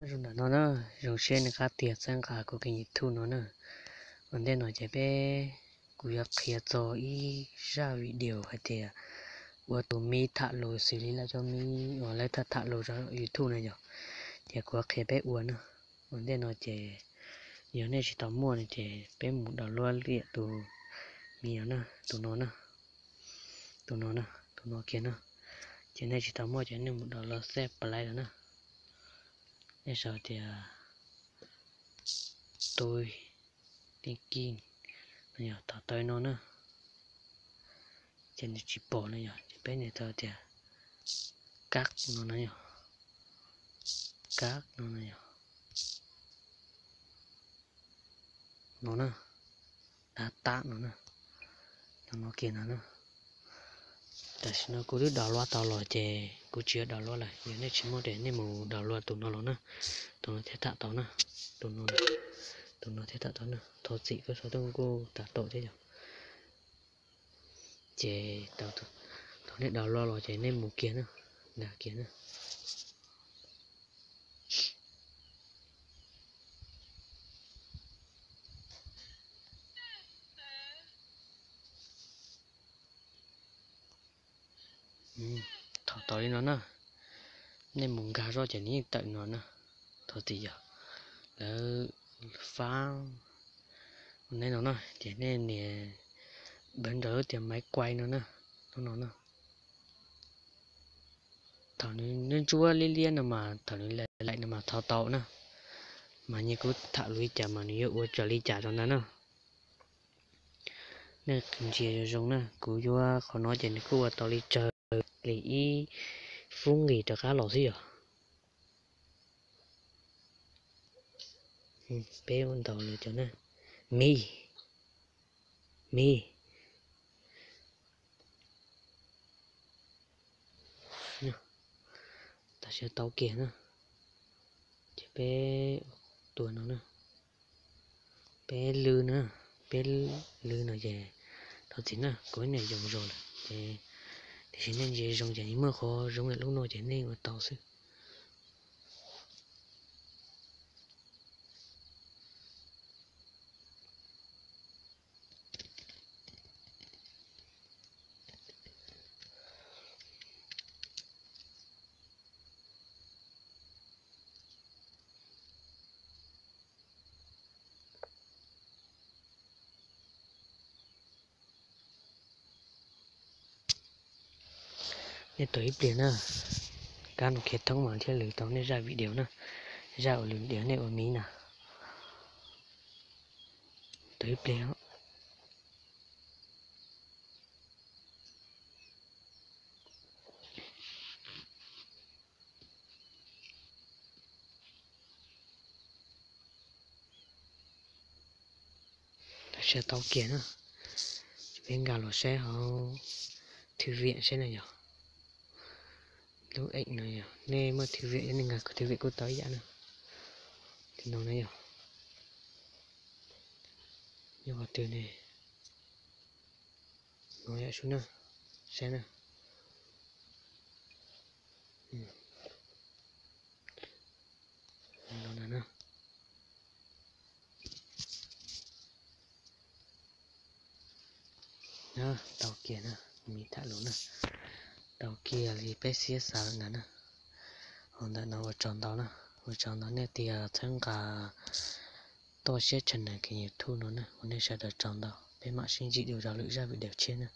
Zoo nram no na, zoo siab nej qab tiag txhawb nqa kuv kênh YouTube no na. Ua ntej no ces peb, kuv yuav qhia txog ib zaj video hais tias ua tus miv tham lus xws li lawv cov miv uas lawv tham tham lus rau YouTube na yog. Ces kuv yuav qhia peb ua na. Ua ntej no ces yog nej tsis tau muaj no ces peb mus download liam tus miv no na, tus no na, tus no na, tus no kiag na. Ces nej tsis tau muaj ces nej mus download xab plai los na. Nej sau tias tôi tên Kim no yog, thaum tau no na, ces nws tsis pom no yog, ces peb nias tau tias kab no na yog, kab no na yog, no na, tab tab no na, no no kiag no na. Tam sim no kuv twb download tau los ces kuv tsis download lawm, yog nej tsis muaj ces nej mus download tus no los na, tus no thiaj tham tau na, tus no, tus no thiaj tham tau na. Thov txim koj sau tuaj kuj tas tom thiab yog. Ces thaum nej download los ces nej mus kiag na, nkag kiag na. Thaum tau li no na, nej mus nkag zoj ces nws yeej tawm no na. Thov txim yog lawv fab nej no na, ces nej nias npawv nrog lub tias maiv kuai no na, lub no na. Thaum nws ntsuab liab liab no mas thaum nws laim laim no mas thaum tau na, mas nyias kuv tham lus li cas mas nws yuav ua raws li cas rau ntawd na. Nej ntsia zoo zoo na, kuv yuav qhov no ces nws kuj ua tau li tsawg li ib fub nqis rov qab los xwb yog. Peb ua ntaus lawv cov na, miv, miv. Tam sim tau kiag na, ces peb tua no na, peb lw na, peb lw no ces thov txim na, kuv ib niam yoo zog lawm ces, tiam sis nej ntsia zoo ces muaj qhov zoo lawm lub no ces nej ua tau xwb. Nej tos ib pliag na, kab no khiav thoob mas thiaj lwv tau nej zaj video na, zaj uas lwm tiam nej ua miv na. Tos ib pliag. Tam sim tau kiag na, peb nkag los saib hauv thư viện saib no yog. Lub eem no yog nej muaj thư viện, nej nkag thư viện kuj tau ib yam na. Tus no na yog, yog qhov twg ne? No yam sub na, saib na. No na. Tau kiag na, miv tham lus na. Tau kiag li peb siab xav lawm ntag na. Hauv ntawm no ua tsaug ntau na, ua tsaug ntau nej tias txhawb nqa toj siab channel kênh YouTube no na, ua nej sawv daws tsaug ntau, peb mam sib ntsib dua rau lwm zaj video tshiab na.